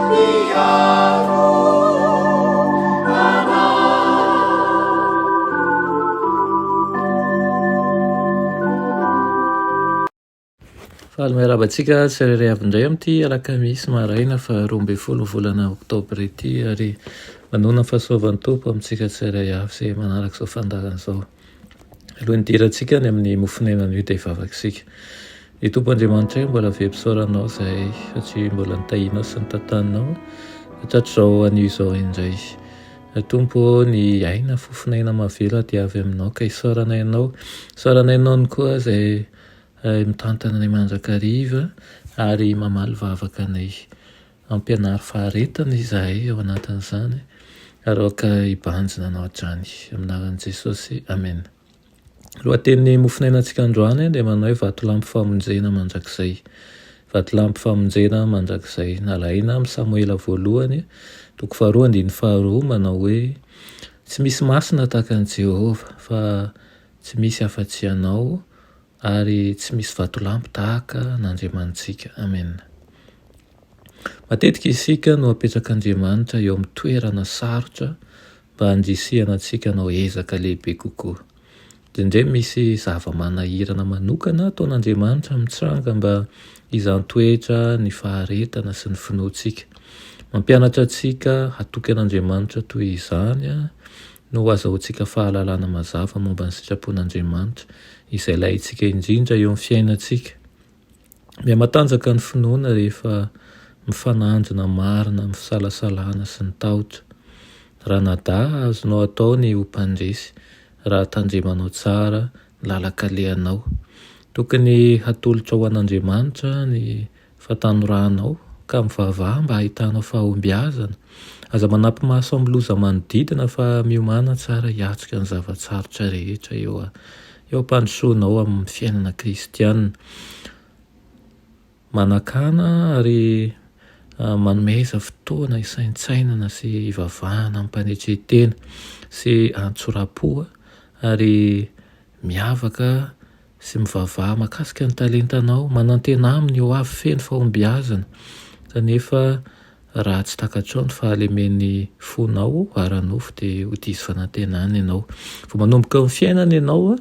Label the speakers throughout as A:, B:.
A: Mpiaro anay.
B: Faly miarahaba antsika tsirairay avy indray amin'ity alakamisy maraina faha 12 volana oktobra ity ary manoana ny fahasoavan'ny Tompo amintsika tsirairay avy izay manaraka izao fandaharana izao. Alohan'ny hidirantsika any amin'ny mofon'aina anio dia hivavaka isika. Ny Tompo Andriamanitray mbola velom-pisaoranao izahay satria mbola nitahianao sy nitantaninao hatratr'izao anio izao indray. Tompo ô, ny aina fofon'aina mahavelo dia avy aminao ka isaoranay Anao. Isaoranay Anao ihany koa izay Mitantana anay mandrakariva ary mamaly vavaka anay. Ampianaro faharetana izahay ao anatin'izany ary aoka hibanjina anao hatrany. Amin'ny anaran'i Jesosy, Amena. Lohatenin'ny mofonainantsika androany dia manao hoe vatolampy famonjena mandrakizay. Vatolampy famonjena mandrakizay. Nalaina amin'ny Samoela voalohany, toko faharoa andininy faharoa manao hoe tsy misy masina tahaka an'i Jehovah fa tsy misy afa-tsy ianao Ary tsy misy vatolampy tahaka an'Andriamanitsika. Amena. Matetika isika no apetrak'Andriamanitra eo amin'ny toerana sarotra mba handrisihana antsika hanao ezaka lehibe kokoa. Indraindray misy zava-manahirana manokana ataon'Andriamanitra mitranga mba hizan-toetra ny faharetana sy ny finoantsika. Mampianatra antsika hatoky an'Andriamanitra toy izany no azahoantsika fahalalana mazava momba ny sitrapon'Andriamanitra, izay ilaintsika indrindra eo amin'ny fiainantsika. Mihamatanjaka ny finoana rehefa mifanandrina marina amin'ny fisalasalana sy ny tahotra. Ranadahy, azonao atao ny ho mpandresy raha tandremanao tsara ny lalan-kalehanao. Tokony hatolotra ho an'Andriamanitra ny fahatanoranao ka mivavaha mba hahitanao fahombiazana. Aza manampi-maso amin'ny loza manodidina fa miomàna tsara hiatrika ny zava-tsarotra rehetra eo eo am-pandrosoanao amin'ny fiainana kristiana. Manakana ary manomeza fotoana hisaintsainana sy hivavahana amim-panetren-tena sy an-tsorapo ary miavaka sy mivavaha mahakasika ny talentanao, manantena aminy ho avy feno fahombiazana, kanefa raha tsy takatrao ny fahalemen'ny fonao ara-nofo dia ho diso fanantenana ianao. Vao manomboka eo amin'ny fiainana ianao,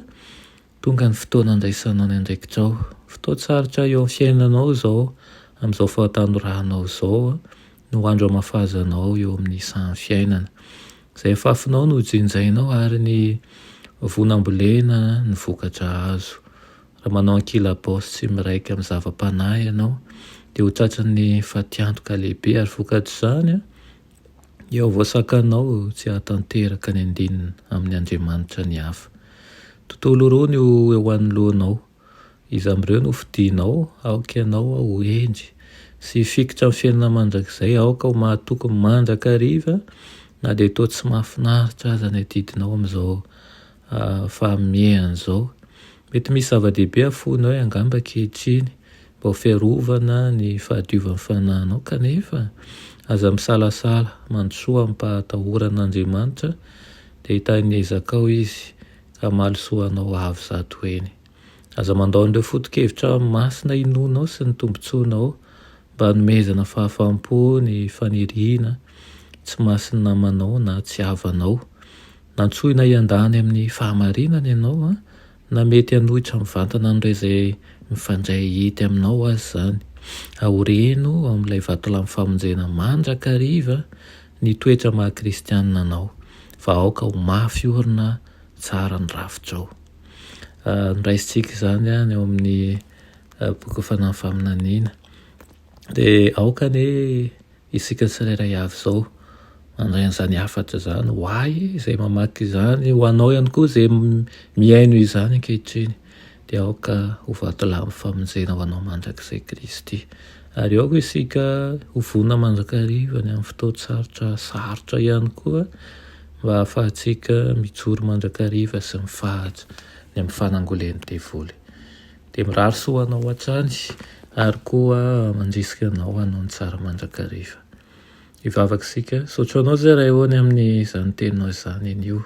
B: tonga ny fotoana andraisanao ny andraikitrao. Fotoan-tsarotra eo amin'ny fiainanao izao, amin'izao fahatanoranao izao no andro hamafazanao eo amin'ny sahan'ny fiainana. Izay afafinao no jinjainao ary ny voa nambolena ny vokatra azo. Raha manao ankilabao sy tsy miraika amin'ny zava-panahy ianao dia ho tratran'ny fatiantoka lehibe ary vokatr'izany dia ho voasakanao tsy hahatanteraka ny andininy amin'ny Andriamanitra ny hafa. Tontolo roa no eo anoloanao. Iza amin'ireo no fidinao? Aoka ianao ho hendry sy hifikitra amin'ny fiainana mandrakizay. Aoka ho mahatoky mandrakariva na dia toa tsy mahafinaritra aza ny adidinao amin'izao fahamehana izao. Mety misy zava-dehibe afoinao angamba ankehitriny mba ho fiarovana ny fahadiovan'ny fanahinao, kanefa aza misalasala, mandrosoa amim-pahatahorana an'Andriamanitra dia hitahy ny ezakao Izy ka hamaly soa anao avo zato heny. Aza mandao an'ireo foto-kevitra masina inoanao sy ny tombontsoanao mba hanomezana fahafaham-po ny faniriana tsy masin'ny namanao na tsy havanao. Nantsoina hiandany amin'ny fahamarinana ianao, na mety hanohitra mivantana an'ireo izay mifandray hety aminao aza izany. Aoreno ao amin'ilay vatolampy famonjena mandrakariva ny toetra maha-kristianina anao, fa aoka ho mafy orina tsara ny rafitrao. Noraisintsika izany any ao amin'ny boky Fanahy Faminaniana. Dia aoka anie isika tsirairay avy izao mandray an'izany hafatra izany ho ahy izay mamaky izany, ho anao ihany koa izay mihaino izany ankehitriny. Dia aoka ho vatolampy famonjena ho anao mandrakizay Kristy. Ary aoka isika ho vonona mandrakariva ny amin'ny fotoan-tsarotra sarotra ihany koa mba hahafahantsika mijoro mandrakariva sy mifahatra ny amin'ny fanangolen'ny devoly. Dia mirary soa ho anao hatrany ary koa mandrisika anao hanao ny tsara mandrakariva. Hivavaka isika. Misaotra anao izay Ray ô ny amin'izany teninao izany anio.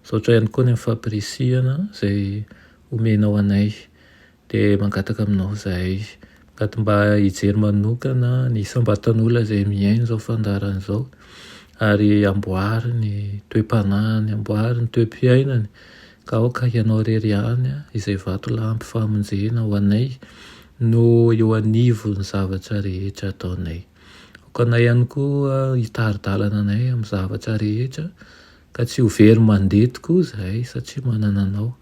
B: Misaotra ihany koa ny amin'ny fampirisihana izay omenao anay. Dia mangataka aminao izahay. Ka mba hijery manokana ny isam-batan'olona izay mihaino izao fandaharana izao ary amboary ny toe-panahiny, amboary ny toe-piainany ka aoka Ianao irery ihany izay vatolampy famonjena ho anay no eo anivon'ny zavatra rehetra ataonay. Aoka anay ihany koa hitari-dalana anay amin'ny zavatra rehetra ka tsy ho very mandeha tokoa izahay satria manana Anao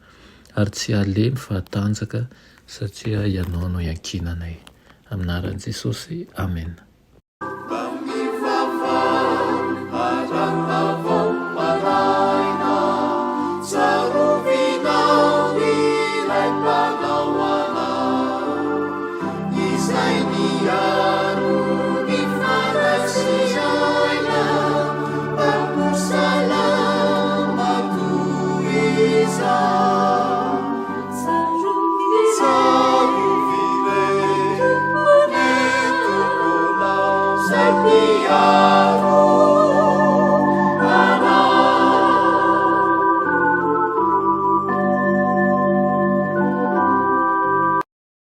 B: ary tsy halemy fa hatanjaka satria Ianao no iankinanay. Amin'ny anaran'i Jesosy, amena.